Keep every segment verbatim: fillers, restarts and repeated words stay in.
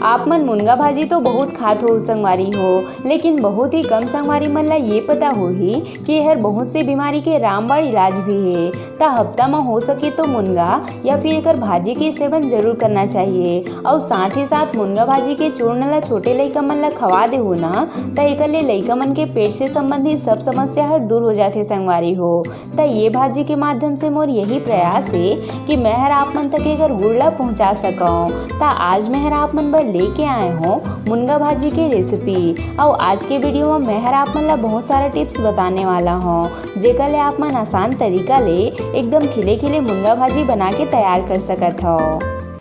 आप मन मुनगा भाजी तो बहुत खात हो संगवारी हो, लेकिन बहुत ही कम संगवारी मन ला ये पता होही कि एहर बहुत से बीमारी के रामबाण इलाज भी हे। त हफ्ता म हो सके तो मुनगा या फिर एकर भाजी के सेवन जरूर करना चाहिए। अउ साथ ही साथ मुनगा भाजी के चूर्ण ला छोटे लइका मन ला खवा देहू ना, त एकर ले लइका मन के पेट से संबंधित सब समस्या हर दूर हो जाथे संगवारी हो। त ये भाजी के माध्यम से मोर यही प्रयास हे कि मैं हर आप मन तक एकर गुण ला पहुंचा सकंव। त आज मैं हर आप मन बर लेके आए हों मुनगा भाजी के रेसिपी। अउ आज के वीडियो म मैं हर आप मन ला बहुत सारा टिप्स बताने वाला हों, जेकर ले आप मन आसान तरीका ले एकदम खिले खिले मुनगा भाजी बना के तैयार कर सकत हव।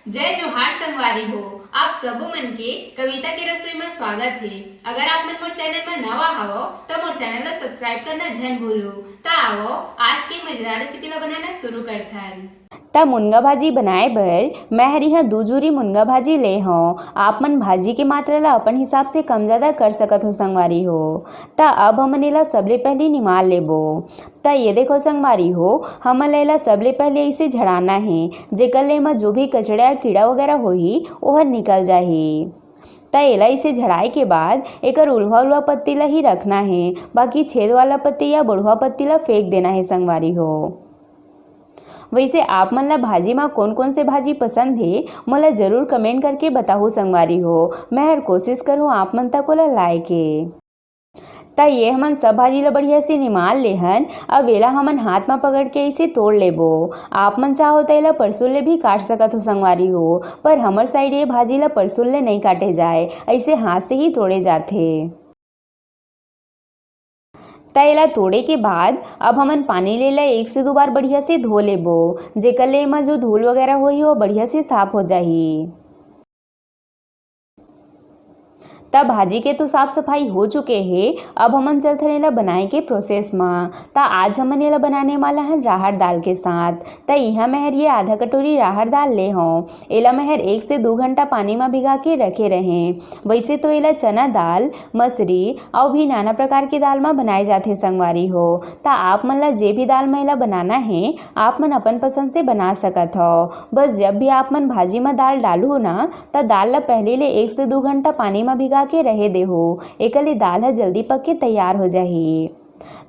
जय जोहार संगवारी हो, आप सबो मन के कविता के रसोई म स्वागत हे। अगर आप मन मोर चैनल म नवा हवव, त मोर चैनल ला सब्सक्राइब करना झन भूलू। त आवव, आज के मजेदार रेसिपी ला बनाना शुरू करथन। त मुनगा भाजी बनाए बर मैं हर इहाँ दू जूरी मुनगा भाजी ले हौं। आप मन भाजी के मात्रा ला अपन हिसाब से कम ज्यादा कर सकत हो संगवारी हो। त अब हमन एला सबले पहिली निमार लेबो। त ये देखो संगवारी हो, हमन ला एला सबले पहिली अइसे झड़ाना हे, जेकर ले एमा जो भी कचड़ा या कीड़ा वगैरह होही, ओहर निकल जाही। त एला अइसे झड़ाए के बाद एकर उल्हा उल्हा पत्ती ला ही रखना हे, बाकी छेद वाला पत्ती या बड़ुआ पत्ती ला फेंक देना हे संगवारी हो। वैसे आप मन ला भाजी मा कौन कौन से भाजी पसंद हे, मोला जरूर कमेंट करके बताहू संगवारी हो। मैं हर कोशिश करूँ आप मन तक ओला लाए के। त ये हमन सब भाजी ला बढ़िया से निमार लेहन। अब एला हमन हाथ मा पकड़ के अइसे तोड़ लेबो। आप मन चाहो त एला परसुल ले भी काट सकत हो संगवारी हो, पर हमर साइड ये भाजी ला परसुल ले नइ काटे जाए, अइसे हाथ से ही तोड़े जाथे। त एला तोड़े के बाद अब हमन पानी ले ला एक से दो बार बढ़िया से धो लेबो, जेकर ले एमा जो धूल वगैरह होही, वो बढ़िया से साफ हो जाही। त भाजी के तो साफ सफाई हो चुके हे, अब हमन चलथन एला बनाए के प्रोसेस मा। त आज हमन एला बनाने वाला हन राहर दाल के साथ। त इहाँ मैं हर ये आधा कटोरी राहर दाल ले हौं। एला मैं हर एक से दो घंटा पानी मा भिगा के रखे रहें। वैसे तो एला चना दाल, मसरी अउ भी नाना प्रकार के दाल मा बनाए जाथे संगवारी हो। त आप मन ला जे भी दाल मा एला बनाना हे, आप मन अपन पसंद से बना सकत हव। बस जब भी आप मन भाजी मा दाल डालहू ना, त दाल ला पहले ले एक से दो घंटा पानी मा भिगा के रहे देहू, एकर ले दाल ह जल्दी पक के तैयार हो जाही।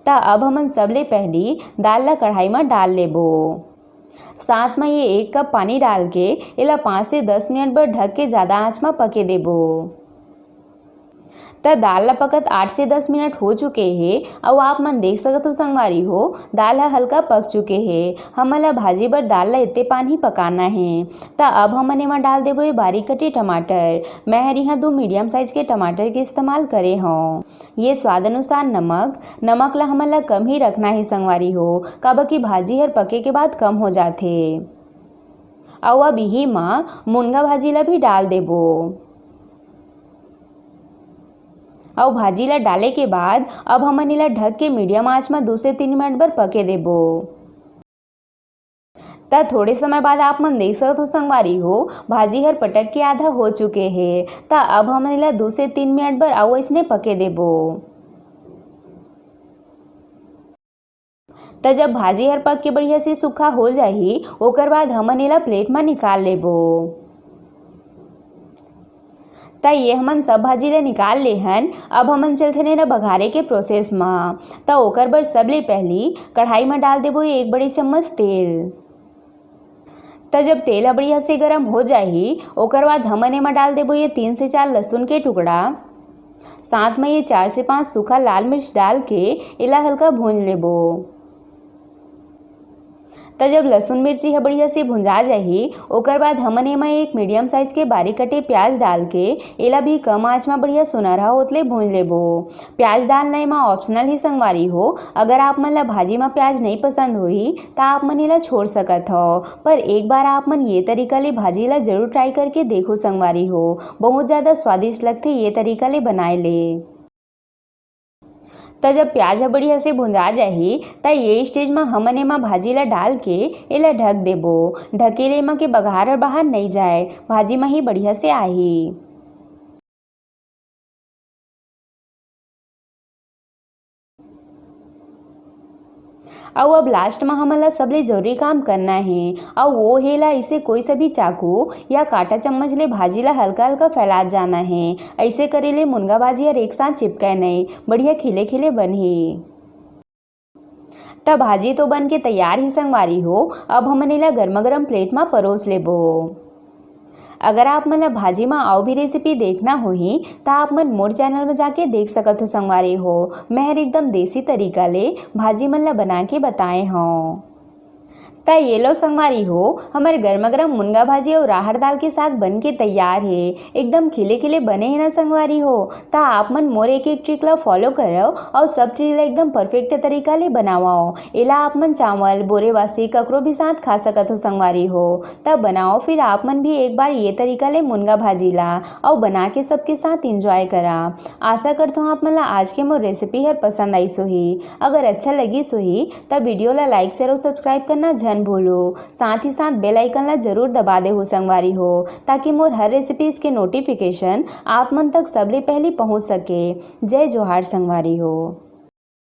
त अब हमन सबले पहली दाल ला कढ़ाई मा डाल लेबो। साथ मा ये एक कप पानी डाल के एला पाँच से दस मिनट बर ढक के ज्यादा आंच मा पके देबो। त दाल ला पकत आठ से दस मिनट हो चुके हे, अउ आप मन देख सकत हो संगवारी हो, दाल ह हल्का पक चुके हे। हमन ला भाजी बर दाल ला इतने पान ही पकाना हे। त अब हमन एमा डाल देबो ये बारीक कटे टमाटर। मैं हर इहाँ दो मीडियम साइज के टमाटर के इस्तेमाल करे हौं। ये स्वाद अनुसार नमक, नमक ला हमन ला कम ही रखना हे संगवारी हो, काबर कि भाजी हर पके के बाद कम हो जाथे। अउ अब इही मा मुनगा भाजी ला भी डाल देबो। अउ भाजी ला डाले के बाद अब हमन एला ढक के मीडियम आंच मा दो से तीन मिनट बर पके देबो। त थोड़े समय बाद आप मन देख सकत हो संगवारी हो, भाजी हर पटक के आधा हो चुके हे। त अब हमन एला दो से तीन मिनट बर अउ अइसने पके देबो। त जब भाजी हर पक के बढ़िया से सूखा हो जाही, ओकर बाद हमन एला प्लेट मा निकाल लेबो। त ये हमन सब भाजी ला निकाल लेहन। अब हमन चलथन एला बघारे के प्रोसेस मा। त ओकर बर सबले पहली कढ़ाई मा डाल देबो ये एक बड़े चम्मच तेल। त जब तेल ह बढ़िया से गरम हो जाही, ओकर बाद हमन एमा डाल देबो ये तीन से चार लहसुन के टुकड़ा, साथ में ये चार से पाँच सूखा लाल मिर्च डाल के एला हल्का भूंज लेबो। त जब लहसुन मिर्ची ह बढ़िया से भुंजा जाही, ओकर बाद हमन एमा एक मीडियम साइज के बारीक कटे प्याज डाल के एला भी कम आंच म बढ़िया सुनरहा होत ले भूंज लेबो। प्याज डालना एमा ऑप्शनल ही संगवारी हो, अगर आप मन ला भाजी म प्याज नइ पसंद होही, त आप मन एला छोड़ सकत हव, पर एक बार आप मन ये तरीका ले भाजी ला जरूर ट्राई करके देखो संगवारी हो, बहुत ज़्यादा स्वादिष्ट लगथे ये तरीका ले बनाए ले। त जब प्याज ह बढ़िया से भुंजा जाही, त ये स्टेज म हमन एमा भाजी ला डाल के एला ढक देबो। ढकेले एमा के बघार ह बाहर नइ जाए, भाजी म ही बढ़िया से आही। अउ अब लास्ट म हमन ला सबले जरूरी काम करना हे, अउ वो हे ला इसे कोई सा भी चाकू या कांटा चम्मच ले भाजी ला हल्का हल्का फैलात जाना हे। ऐसे करे ले मुनगा भाजी हर एक साथ चिपके नहीं, बढ़िया खिले खिले बनही। त भाजी तो बन के तैयार ही संगवारी हो, अब हमन एला गर्मा गर्म प्लेट म परोस लेबो। अगर आप मन ला भाजी म अउ भी रेसिपी देखना होही, त आप मन मोर चैनल म जाके देख सकत हो संगवारी हो। मैं हर एकदम देसी तरीका ले भाजी मन ला बना के बताए हव। त ये लो संगवारी हो, हमर गर्मा गर्म मुनगा भाजी अउ राहर दाल के साग बन के तैयार हे। एकदम खिले खिले बने हे ना संगवारी हो। त आप मन मोर एक एक ट्रिक ला फॉलो करव अउ सब चीज ला एकदम परफेक्ट तरीका ले बनावव। एला आप मन चावल, बोरे बासी, ककरो भी साथ खा सकत हो संगवारी हो। त बनाओ फिर आप मन भी एक बार ये तरीका ले मुनगा भाजी ला, अउ बना के सबके साथ एंजॉय करा। आशा करत हूँ आप मन ला आज के मोर रेसिपी हर पसंद आइस होही। अगर अच्छा लगिस होही त वीडियो ला लाइक, शेयर अउ सब्सक्राइब करना झन भूलो। साथ ही साथ बेल आइकन ला जरूर दबा दे हो संगवारी हो, ताकि मोर हर रेसिपीज के नोटिफिकेशन आप मन तक सबले पहली पहुँच सके। जय जोहार संगवारी हो।